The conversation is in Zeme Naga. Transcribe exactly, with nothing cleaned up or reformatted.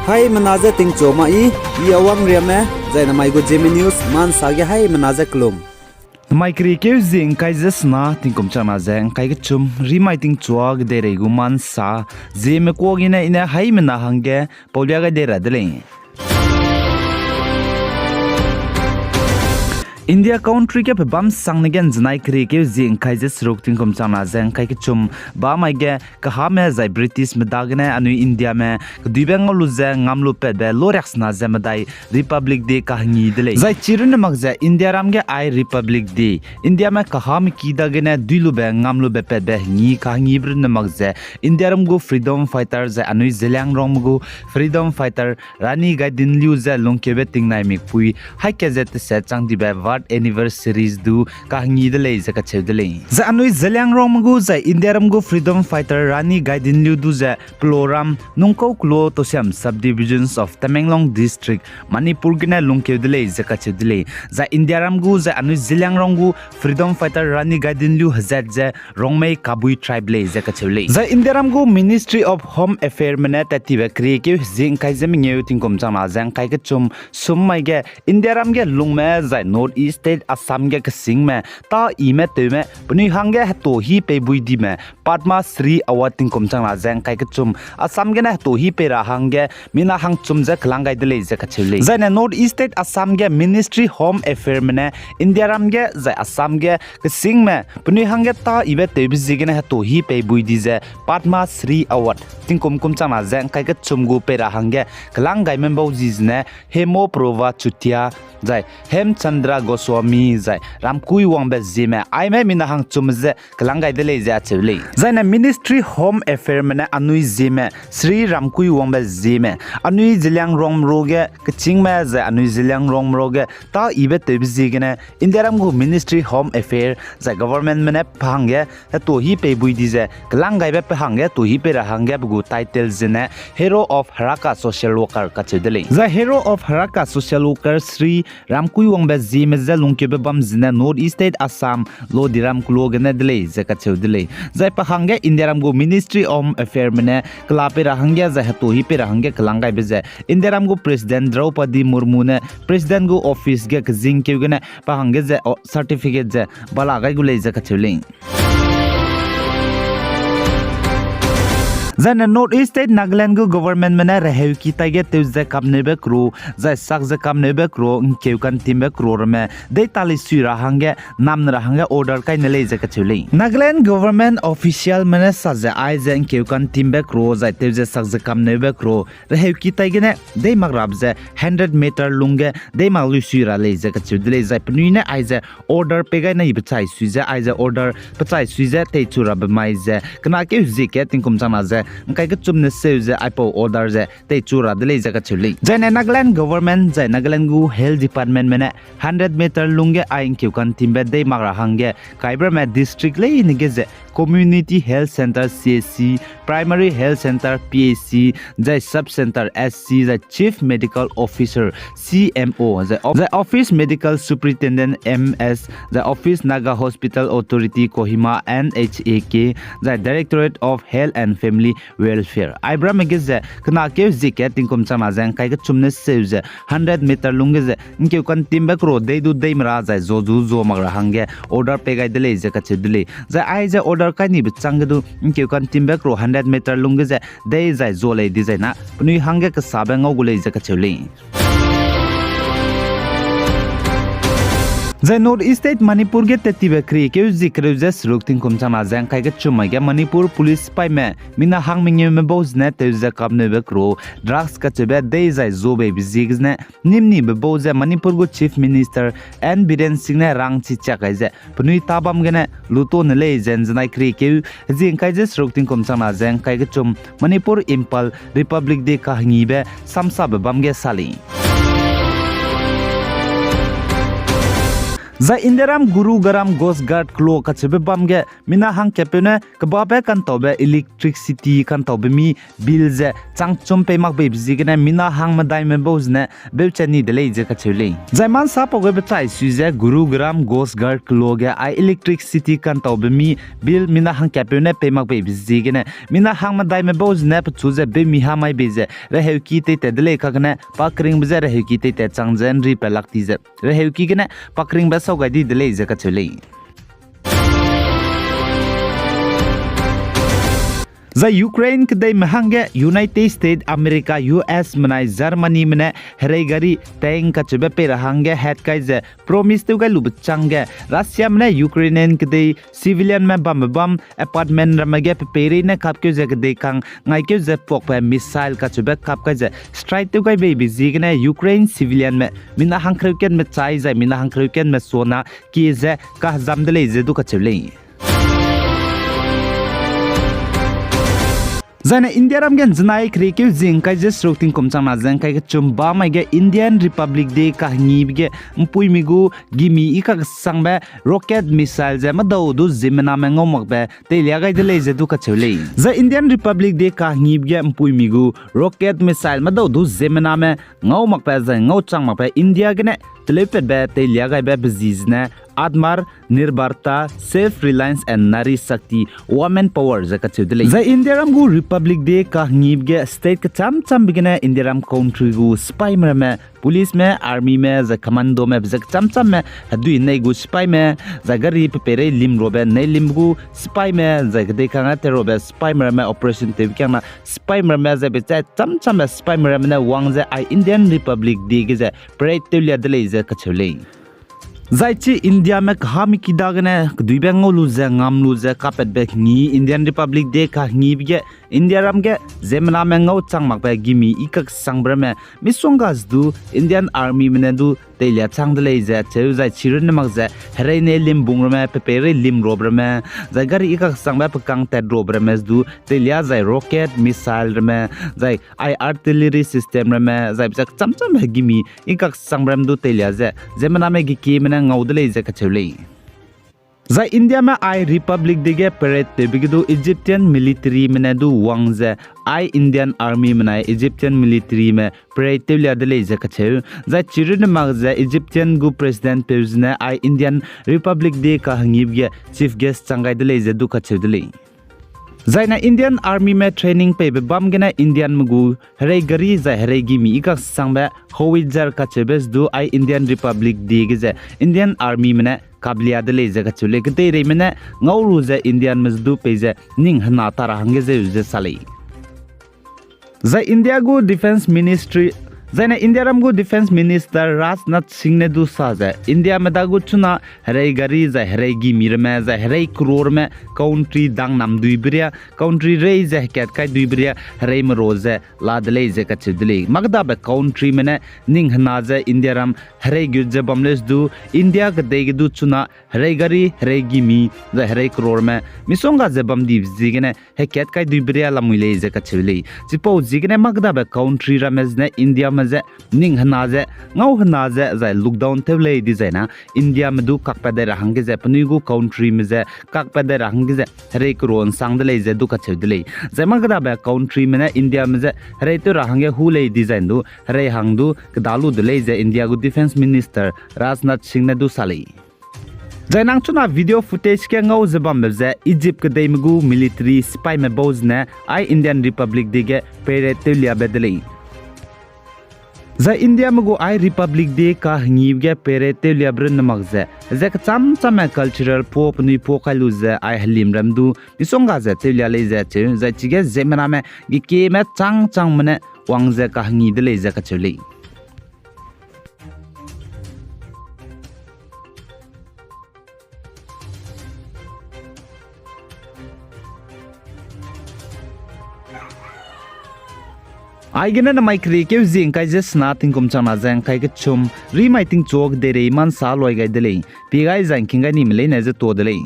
Haimena je tingchu ma i, i Awang Riame, zai namai gu Zeme News, mansa ge haimena je kelum. Namai keriekeu zie ngkai ze sena, tingkum changna ze ngkai kechum, rimai tingchua kedeirei gu mansa, Zeme kuâ gene i ne haimena hangge paulia gai dei ra de lei. India country ge pebâm sangne ge nzenai keriekeu zie ngkai ze seruk, tingkum changna ze ngkai kechum, bamai ge kahame zai Britishme dagene anui Indiame keduibe ngau lu ze ngam lu patbe loriaksena ze medai Republic Day kahengi de lei. Zai chirunne mak ze Indiaram ge ai Republic Day, Indiame kahame ki dagene dui lube ngam lube patbe hengi kahengibe runne mak ze Indiaram gu freedom fighter zai anui Zeliangrongme gu freedom fighter Rani Gaidinliu ze lungkeube tingnai mikpui haî kat ze teset chang dibe birth anniversaries du kahengi de lei ze kacheu de lei. Zai anui Zeliangrongme gu zai Indiaram gu freedom fighter Rani Gaidinliu du ze Peloram, Nungkau Kelo, Tousem Subdivisions of Tamenglong District, Manipur gene lungkeu de lei ze kacheu de lei. Zai Indiaram gu zai anui Zeliangrong gu freedom fighter Rani Gaidinliu hezat ze Rongmei Kabui tribe lei ze kacheu lei. Zai Indiaram gu Ministry of Home Affairme ne tat tibe keriekeu zie ngkai ze mengeu, tingkum changna ze ngkai kechum, sum mai ge Indiaram ge lungme zai North East State Assam ge kesingme, ta ime tewme penui hangge hetuâ hi pei bui dime Padma Shri Award, tingkum changna ze ngkai kechum, Assam gene hetuâ hi pei ra hangge mina hangchum ze kelang gai de lei ze kacheu lei. Zaine North East State Assam ge Ministry Home Affairme ne Indiaram ge zai Assam ge kesingme penui hangge ta ibe tewbe ziegene hetuâ hi pei bui di ze Padma Shri Award tingkum kum changna ze ngkai kechum gu pei ra hangge kelang gaime bau zi zene Hemo Prova Chutia zai Hemchandra Goswami zai Ramkuiwangbe Zieme aime mina hangchum ze kelang gai de lei ze acheu lei. Zaine Ministry Home Affairme ne anui Zieme Shri Ramkuiwangbe Zieme anui Zeliangrongme ruage kechîngme zai anui Zeliangrongme ruage ta ibe tewbe ziegene Indiaram gu Ministry Home Affair zai governmentme ne pa hangge hetuâ hi pei bui di ze kelang gaibe pe hangge hetuâ hi pei ra hangge pe gu title zene Hero of Haraka Social Worker kacheu de lei. Zai Hero of Haraka Social Worker Shri Ramkuiwangbe Zieme je lungkeube bam zene North East State Assam Lodiram Kelo gene de lei ze kacheu de lei. Zai pe hangge Indiaram gu Ministry Home Affairme ne kela pei ra hangge zai hetuâ hi pei ra hangge kelang gaibe ze Indiaram gu President Draupadi Murmu ne President gu office ge kezingkeu gene pe hangge ze certificate ze bala gai gu lei ze kacheu lei. Zaine North East State Nagaland gu governmentme ne reheuki taige tew ze kamneube kero, zai sak ze kamneube kero, ngkeu kantimbe kero ramme deî talisui ra hangge, namne ra hangge order kai ne lei ze kacheu lei. Nagaland government officialme ne sa ze aize ngkeu kantimbe kero, zai tew ze sak ze kamneube kero, reheuki taigene deî mak rabe ze hundred meter lungge deî mak luisui ra lei ze kacheu de lei. Zai penui ne aize order pei gai nai pechai sui ze, aize order pechai sui ze teichu rabe mai ze, kena keu zie ke tingkum changna ze ngkai kechum ne seu ze aipau order ze teichu ra de lei ze kacheu lei. Zaine Nagaland government zai Nagaland gu health departmentme ne hundred meter lungge ai ngkeu kantimbe deî mak ra hangge kaibe ramme district leine ge ze Community Health Centre, C H C, Primary Health Centre, P H C, zai Sub Centre, S C, zai Chief Medical Officer, C M O, zai of-, zai Office Medical Superintendent, M S, zai Office Naga Hospital Authority, Kohima, N H A K, zai Directorate of Health and Family Welfare. Aibe ramme ge ze kena keu zie ke tingkum changna ze ngkai kechum ne seu ze hundred meter lungge ze ngkeu kantimbe kero deî du deî mera zai zo zu zo mak ra hangge order pei gai de lei ze kacheu de lei. Zai aize order kai nibe chang ge du ngkeu kantimbe kero hundred meter lungge ze deî zai zo lei dizai na penui hangge kesabe ngau gu lei ze kacheu lei. Zai North East State Manipur ge tat tibe keriekeu zie kereu ze seruk tingkum changna ze ngkai kechum mai ge Manipur Police sipaime mina hang mengeume bau zene tew ze kamneube kero drugs kacheube deî zai zo beibe ziegene nîm nibe bau ze Manipur gu Chief Minister N Biren Singh ne rangchi chiak gai ze penui tabam gene luto ne lei ze nzenai keriekeu zie ngkai ze seruk tingkum changna ze ngkai kechum Manipur Imphal Republic Day kahengibe samsabe bam ge sa lei. Zai Indiaram Gurugram Ghosh Ghat keloa kacheube bam ge mina hangkatpeu ne kebabe kantaube electricity kantaube mi bill ze changchum pei mak beibe ziegene mina hang medaime bau zene beuche ni de lei ze kacheu lei. Zai mansa pau ge bechai sui ze Gurugram Ghosh Ghat keloa ge ai electricity kantaube mi bill mina hangkatpeu ne pei mak beibe ziegene mina hang medaime bau zene pechu ze beumi ha mai bei ze reheuki teitat de lei kagene pa keringbe ze reheuki teitat chang ze nri pe lak ti ze reheuki gene pa keringbe sau gai di de lei ze kacheu lei. Zai Ukraine kedeime hangge United States, America, U S menai Germanyme ne herei gari tank kacheube pei ra hangge hat kai ze promise tew gai lube changge Russiame ne Ukrainian kedei civilianme bambe bam apartment ramme ge pe peirei ne kapkeu ze kedei kang ngaikeu ze puakbe missile kacheube kap kai ze strike tew gai beibe ziegene Ukraine civilianme mina hangkereu kenme chai zai mina hangkereu kenme suana kie ze kahezam de lei ze du kacheu lei. Zaine Indiaram ge nzenai keriekeu zing kai ze seruk tingkum changna ze ngkai kechum ba mai ge Indian Republic Day kahengibe ge mpuimi gu gimi i kaksangbe rocket missile ze medau du ziemmename ngau makbe teilia gai de lei ze du kacheu lei. Zai Indian Republic Day kahengibe ge mpuimi gu rocket missile medau du ziemmename ngau makbe zai ngau chang makbe India gene teleupatbe teilia gaibe bezi zene Atmanirbharta, Self Reliance and Nari Shakti, Women Power ze kacheu de lei. Zai Indiaram gu Republic Day kahengibe ge state kecham chambe gene Indiaram country gu sipaime ramme, policeme, armyme, zai commandome be ze kecham chamme hedui nei gu sipaime, zai gari pe peirei lim rabe nei limbe gu sipaime, zai kedei kang a tei rabe sipaime ramme operation tewbe kiangna sipaime ramme zai bechai cham chambe sipaime ramme ne wang ze ai Indian Republic Day ge ze parade tewlia de lei ze kacheu lei. Zai chi Indiame kahami ki dagene keduibe ngau lu ze ngam lu ze kapatbe ngi Indian Republic Day kahengibe ge Indiaram ge ziemmename ngau chang makbe gimi i kaksangbe ramme misongga ze du Indian armyme ne du teilia chang de lei ze cheu zai chi runne mak ze herei ne limbung ramme, pe peirei lim rabe ramme, zai gari i kaksangbe pe kang tat rabe ramme ze du teilia zai rocket, missile ramme, zai ai artillery system ramme, zai bechak cham chambe gimi i kaksangbe ramme du teilia ze ziemmename gekieme ne ngau de lei ze kacheu lei. Zai Indiame ai Republic Day ge parade tewbe ge du Egyptian militaryme ne du wang ze ai Indian armyme nai Egyptian militaryme parade tewlia de lei ze kacheu. Zai chi runne mak ze Egyptian gu president peu zene ai Indian Republic Day kahengibe ge chief guest chang gai de lei ze du kacheu de lei. Zaine Indian armyme training peibe bam gene Indianme gu herei gari zai herei gimi i kaksangbe howitzer kacheube ze du ai Indian Republic Day ge ze Indian armyme ne kaplia de lei ze kacheu lei. Kedeireime ne ngau lu ze Indianme ze du peize ning hena ta ra hangge zeu ze sa lei. Zai India gu defence ministry, zaine Indiaram gu defence minister Rajnath Singh ne du sa ze Indiame da gu chuna herei gari zai herei gimi ramme zai herei croreme country dang namduibe ria, country rei ze hekat kaiduibe ria hereime ra ze la de lei ze kacheu de lei. Makdabe countryme ne ning hena ze Indiaram herei gut ze bam leu ze du India kedei ge du chuna herei gari, herei gimi, zai herei croreme misongga ze bam dibe ziegene hekat kaiduibe ria lamui lei ze kacheu lei. Chipau ziegene makdabe country ramme zene Indiame ze ning hena ze, ngau hena ze zai lockdown tew lei dizaina Indiame du kakpat dai ra hangge ze penui gu countryme ze kakpat dai ra hangge ze herei kero nsang de lei ze du kacheu de lei. Zai makdabe countryme ne Indiame ze herei tew ra hangge hu lei dizaina du herei hang du keda lu de lei ze India gu defence minister Rajnath Singh ne du sa lei. Zai nang chuna video footage ge ngau ze bambe ze Egypt kedeime gu military sipaime bau zene ai Indian Republic Day ge parade tewliabe de lei. Zai Indiame gu ai Republic Day kahengibe ge parade tewliabe runne mak ze, ze kecham chamme cultural po penui po kai lu ze ai helimram du misongga ze tewlia lei ze cheu, zai chige ziemmename gekieme chang changme ne wang ze kahengi de lei ze kacheu lei. Aigene namai keriekeu zie ngkai ze sena tingkum changna ze ngkai kechum, rimai tingchuak deirei mansa loi gai de lei, pie gai zai ngking gai nime leine ze tuâ de lei.